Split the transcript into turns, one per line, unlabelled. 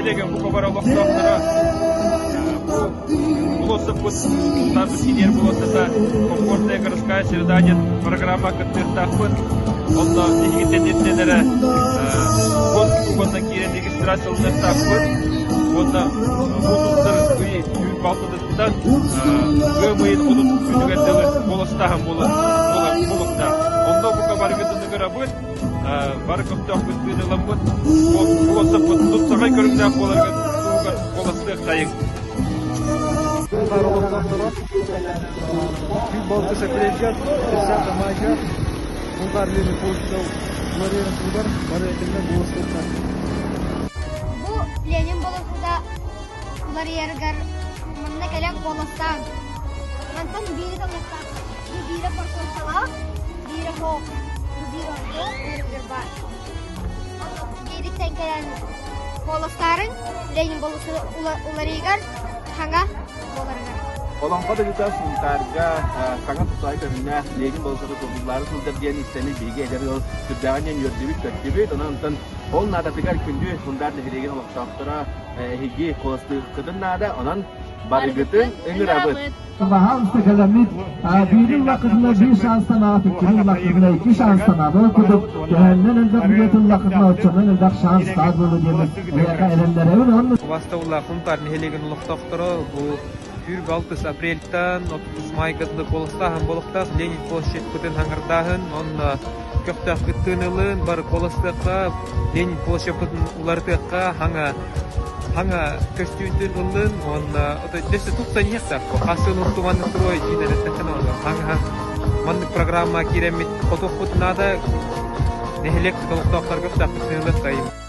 нэһилиэгин бука бары олохтоохторо бу болуоссаппыт Сунтаарбыт киинигэр болуоссата «Комфортная городская среда» диэн программа кыттыахтаахпыт. Онно биһигиттэн ирдэнэрэ госуслуганна киирэн регистрацияланыахтаахпыт. Уонна муус устар ый түүн балтатыттан ыам ыйын отут күнүгэр дылы куоластааһын буолуохтаах. Онно бука барыгытын ыҥырабыт. Бары көхтөөх кыттыыны ыламмыт, болуоссаппыт тупсаҕай көрүҥнээх буоларыгар туһугар куоластыаххайыҥ.
Сунтаар олохтоохторо Күн Балтыс апрельга 30 майга Сунтаар Ленин площадь уларыйарын туһугар бары этиннэ болуоссаттар.
Бу Ленин болуоссата уларыйарыгар манна кэлэн куоластаан. Мантан биири талыахтаах. Бу биирэ парковкалаах, биирэ суох, биир ордук, биир баар. Биириттэн кэлэн куоластаарын Ленин болуоссата уларыйыгар хаҥа буоларыгар.
Олоҥхо дойдута Сунтаарга саҥа тупсаҕай көрүҥнээх Ленин болуоссата тутуллаары сылдьар диэн истэни биһиги эдэр ыал сүрдээҕин диэн үөрдүбүт-көттүбүт. Онон онтон ол наадатыгар күндү Сунтаар нэһилиэгин олохтоохторо эһиги куоластыыргытын наада. Онон барыгытын ыҥырабыт.
Баһаалыста кэлэммит биири ыллаххытына биир шанстанаҕыт, иккини ыллаххытына икки шанстанаҕыт. Ол курдук төһөннөн элбэх билиэт ыллаххытына оччонон элбэх шанстаах буолуо диэммит эһиэхэ эрэннэрэбин уонна
Убастабыллаах Сунтаар нэһилиэгин олохтоохторо бу түүрбэ алтыс апрельтан 30 майга дылы куоластааһын буолуохтаах Ленин площадькытын хаҥырдааһын уонна көхтөөх кыттыыны ылын бары куоластыахха Ленин площадькытын уларытыахха хаҥа хаҥа көстүүтүн ыллын уонна өссө тупсан иһиэхтээх хасыын уттуманнык туруой дьиинэн эттэххинэ хаҥа маннык программа киирэммит хотуохпут наада нэһилиэк олохтоохторго көхтөөх кыттыыны ылыахтайым.